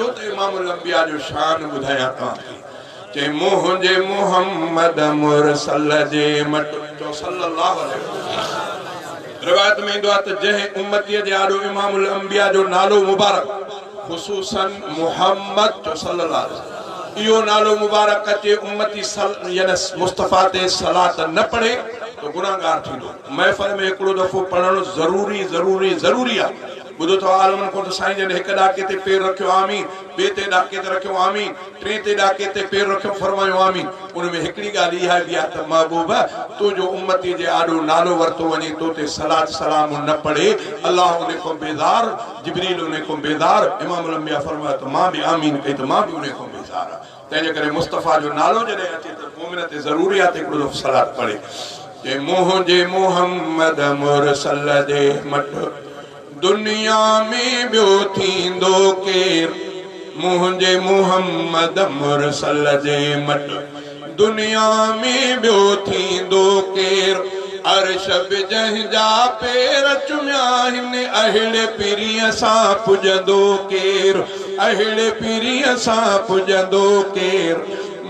اچو ته امام الانبياء جو شان ٻڌايان توهان کي. چي منهنجي محمد مرسل جي مٽ چئو صلي الله عليه وسلم. روايت ۾ ايندو آهي ته جنهن امتيء جي آڏو امام الانبياء جو نالو مبارڪ خصوصا محمد چئو صلي الله عليه وسلم اهو نالو مبارڪ اچي امتي يعني مصطفيٰ تي صلات نه پڙهي ته گنهگار ٿيندو. محفل ۾ هڪڙو دفعو پڙهڻ ضروري ضروري ضروري آهي. ٻڌو اٿو عالمن کان ته سائين جن هڪ ڏاڪي تي پير رکيو آمين، ٻئي تي ڏاڪي تي رکيو آمين، ٽئين تي ڏاڪي تي پير رکيو فرمايو آمين. ان ۾ هڪڙي ڳالهه اها به آهي ته محبوب تنهنجو امتي جي آڏو نالو ورتو وڃي تو تي صلات سلام نه پڙهي الله ان کان بيزار جبريل ان کان بيزار امام الانبياء فرمايو ته مان به آمين ڪئي ته مان به ان کان بيزار آهيان تنهن جي ڪري مصطفيٰ جو نالو جڏهن اچي ته مؤمن تي ضروري آهي ته هڪڙو دفعو صلات پڙهي. چي منهنجي محمد مرسل جي مٽ دنيا ۾ ٻيو ٿيندو ڪير منهنجي محمد مرسل جي مٽ دنيا ۾ ٻيو ٿيندو ڪير عرش به جنهن جا پير چميا آهن اهڙي پرينء سان پڄندو ڪير اهڙي پرينء سان پڄندو ڪير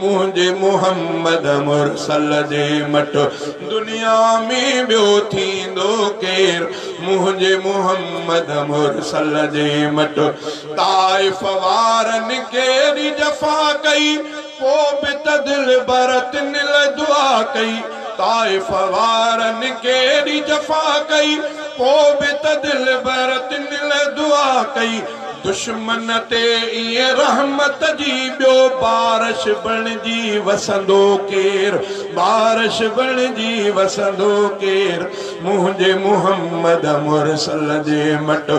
منهنجي محمد مرسل جي مٽ دنيا ۾ ٻيو ٿيندو ڪير منهنجي محمد مرسل جي مٽ طائف وارن ڪيڏي جفا ڪئي پو به ته دلبر تن لئه دعا ڪئي طائف وارن ڪيڏي جفا ڪئي پو به ته دلبر تن لئه دعا ڪئي دشمن تي ائين رحمت جي ٻيو بارش بڻجي وسندو ڪير بارش بڻجي وسندو ڪير منهنجي محمد مرسل جي مٽ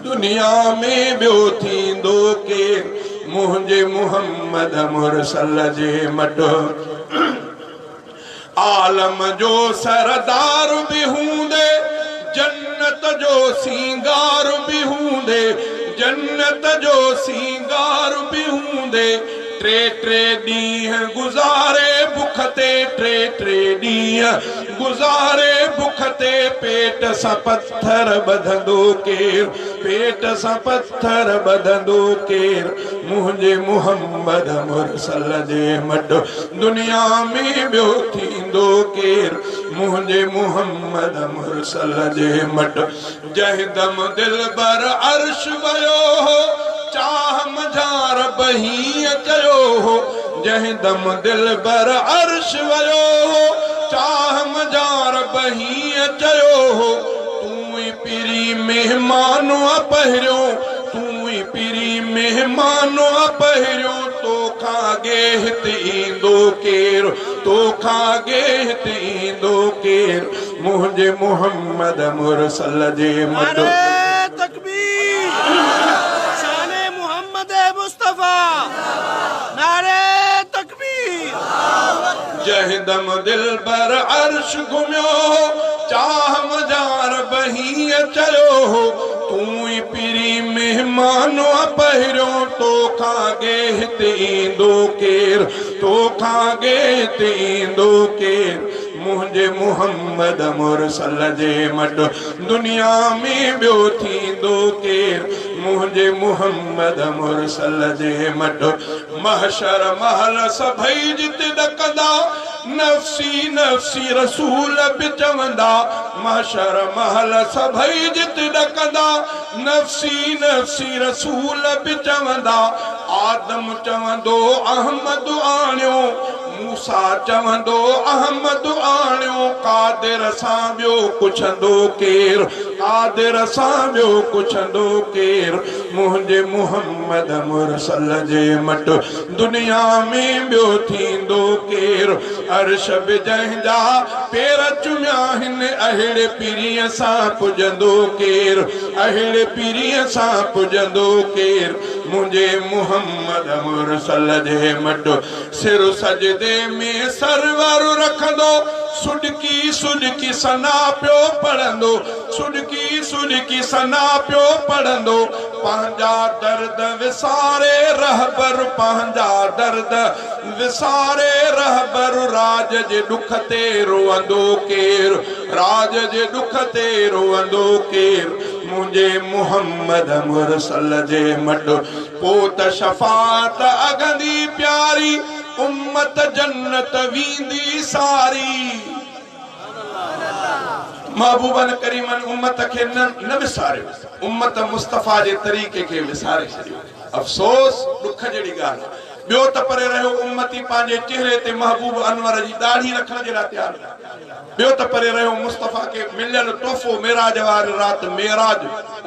دنيا ۾ ٻيو ٿيندو ڪير منهنجي محمد مرسل جي مٽ عالم جو سردار به هوندي جنت جو سينگار به هوندي جنت جو سينگار به هوندي ٽي ٽي ڏينهن گذاري بک تي ٽي ٽي ڏينهن گذاري بک تي پيٽ سان پٿر ٻڌندو ڪير پيٽ سان پٿر ٻڌندو ڪير منهنجي محمد مرسل جي مٽ دنيا ۾ ٻيو ٿيندو ڪير منهنجي محمد مرسل جي مٽ جنهن دم دلبر عرش ويو هو چاهه منجهان رب هيئن چيو هو جنهن دم دلبر عرش ويو هو چاهه منجهان رب هيئن چيو هو تون ئي پرين مهمان آ پهريون تون ئي پرين مهمان آ پهريون تو کان اڳي هت ايندو ڪير تو کان اڳي هت ايندو ڪير منهنجي محمد مرسل جي مٽ. نعري تڪبير شان محمد مصطفي نعري تڪبير. جنهن دم دلبر عرش گهميو هو، چاهه منجهان رب هيئن چيو هو، تون ئي پرين مهمان آ پهريون، تو کان اڳي هت ايندو ڪير، تو کان اڳي هت ايندو ڪير، منهنجي محمد مرسل جي مٽ دنيا ۾ ٻيو ٿيندو ڪير، منهنجي محمد مرسل جي مٽ. محشر مهل سڀئي جت ڏڪندا، نفسي نفسي رسول به چوندا. محشر مهل سڀئي جت ڏڪندا، نفسي نفسي رسول به چوندا. آدم چوندو احمد آڻيو، موسيٰ چوندو احمد آڻيو، قادر سان ٻيو ڪڇندو ڪير، قادر سان ٻيو ڪڇندو ڪير، منهنجي محمد مرسل جي مٽ دنيا ۾ ٻيو ٿيندو ڪير، عرش به جنهن جا پير چميا هن، اهڙي پرينء سان پڄندو ڪير، اهڙي پرينء سان پڄندو ڪير، منهنجي محمد مرسل جي مٽ. سر سجدي ۾ سرور رکندو، سڏڪي سڏڪي ثنا پيو پڙهندو، سڏڪي سڏڪي ثنا پيو پڙهندو، پنهنجا درد وساري رهبر، پنهنجا درد وساري رهبر، راڄ جي ڏک تي روئندو ڪير، راڄ جي ڏک تي روئندو ڪير. منهنجي محمد مرسل جي مٽ. پوء ته شفاعت اگهندي پياري، امت جنت ويندي ساري. محبوبن ڪريمن امت کي نه نه وساريو، امت مصطفيٰ جي طريقي کي وساري ڇڏيو. افسوس ڏک جهڙي ڳالهه آهي. ٻيو ته پري رهيو امتي پنهنجي چهري تي محبوب انور جي ڏاڙهي رکڻ جي لاء تيار نه. ٻيو ته پري رهيو مصطفيٰ کي مليل تحفو معراج واري رات معراج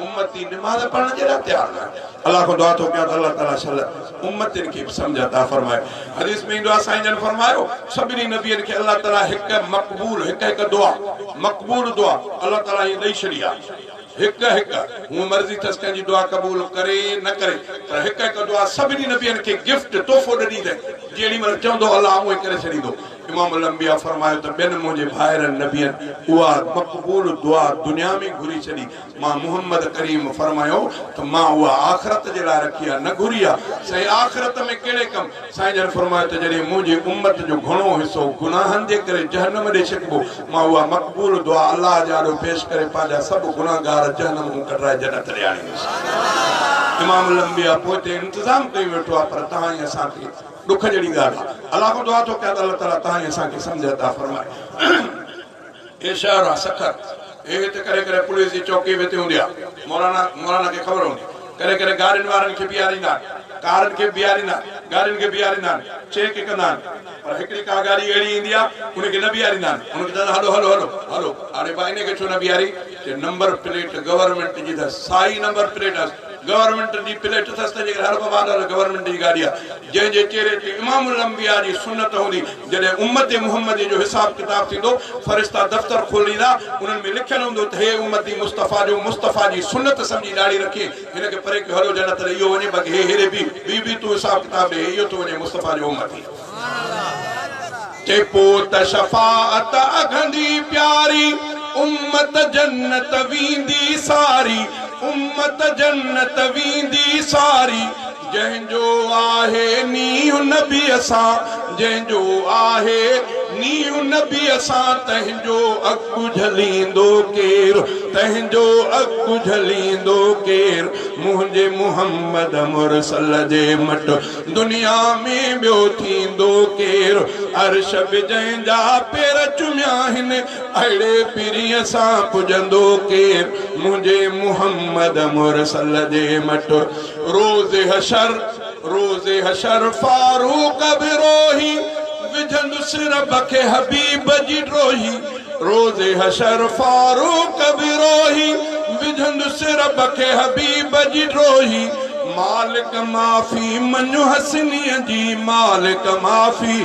امتي نماز پڙهڻ جي لاء تيار نه. الله کان دعا ٿو ڪيان ته الله تعاليٰ شل امتين کي به سمجهه عطا فرمائي. حديث ۾ ايندو آهي سائين جن فرمايو سڀني نبين کي الله تعاليٰ هڪ مقبول هڪ هڪ دعا مقبول دعا الله تعاليٰ ائين ڏئي ڇڏي آهي هڪ هڪ هونء مرضي اٿس ڪنهن جي دعا قبول ڪري نه ڪري پر هڪ هڪ دعا سڀني نبين کي گفٽ تحفو ڏني اٿئي جهڙي مهل چوندو الله اونئين ڪري ڇڏيندو. امام الانبياء فرمايو ته ٻين منهنجي ڀائرن نبين اها مقبول دعا دنيا ۾ گهري ڇڏي، مان محمد ڪريم فرمايو ته مان اها آخرت جي لاء رکي آ نه گهري آ، سائين آخرت ۾ ڪهڙي ڪم؟ سائين جن فرمايو ته جڏهن منهنجي امت جو گهڻو حصو گناهن جي ڪري جهنم ڏي ڇڪبو، مان اها مقبول دعا الله جي آڏو پيش ڪري پنهنجا سڀ گنهگار جهنم کان ڪڍرائي جنت ڏي آڻيندس. امام الانبياء پوئتي انتظام ڪيون ويٺو آ پر توهان ۽ اسان کي. ڏک جهڙي ڳالهه آهي. الله کان دعا ٿو ڪيان ته الله تعالي توهان ۽ اسان کي سمجهه عطا فرمائي. هي شهر آهي سکر. هي هتي ڪڏهن ڪڏهن پوليس جي چوڪي به هتي هوندي آهي. مولانا مولانا کي خبر هوندي. ڪڏهن ڪڏهن گاڏين وارن کي بيهاريندا آهن. ڪارن کي به بيهاريندا آهن. گاڏين کي بيهاريندا آهن. چيڪ ڪندا آهن. پر هڪڙي ڪا گاڏي اهڙي ايندي آهي ان کي نه بيهاريندا آهن. ان کي چوندا آهن هلو هلو هلو هلو. اڙي ڀاء ان کي ڇو نه بيهاري؟ چي نمبر پليٽ گورنمينٽ جي اٿس. سائي نمبر پليٽ اٿس. گورنمينٽ جي پليٽ اٿس ته جيڪڏهن هر بابا ته گورنمينٽ جي گاڏي آهي جنهن جي چهري تي امام الانبياء جي سنت هوندي جڏهن امت محمدي جو حساب ڪتاب ٿيندو فرشتا دفتر کوليندا انهن ۾ لکيل هوندو ته هي امتي مصطفيٰ جو مصطفيٰ جي سنت سمجهي ڏاڙهي رکي هن کي پري ڪيو هلو جنت ڏي اهو وڃي باقي هي هيڏي بيهه بيهه بيهه تون حساب ڪتاب ڏي هي اهو ٿو وڃي مصطفيٰ جو امتي چي پوء ته شفاعت اگهندي پياري امت جنت ويندي ساري امت جنت ويندي ساري جنهن جو آهي نينهن نبيء سان جنهن جو آهي نينهن نبيء سان تنهن جو اک جهليندو ڪير تنهن جو اک جهليندو ڪير منهنجي محمد مرسل جي مٽ دنيا ۾ ٻيو ٿيندو ڪير؟ عرش به جنهن جا پير چميا هن، اهڙي پرينء سان پڄندو ڪير؟ منهنجي محمد مرسل جي مٽ. روز حشر روز حشر فاروق به روهي، وجهندس رب کي حبيب جي ڊوهي. روز حشر فاروق به روهي، وجهندس رب کي حبيب جي ڊوهي. مالڪ معافي مڃ حسنيء جي، مالڪ معافي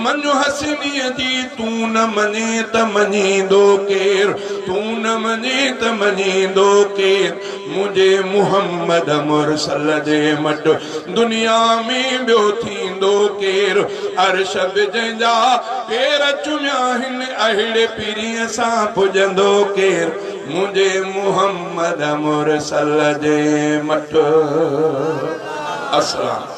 مڃ حسنيء جي، تون نه مڃين ته مڃيندو ڪير، تون نه مڃين ته مڃيندو ڪير، منهنجي محمد مرسل جي مٽ دنيا ۾ ٻيو ٿيندو ڪير، عرش به جنهن جا پير چميا هن، اهڙي پرينء سان پڄندو ڪير. منهنجي محمد مرسل جي مٽ. السلام.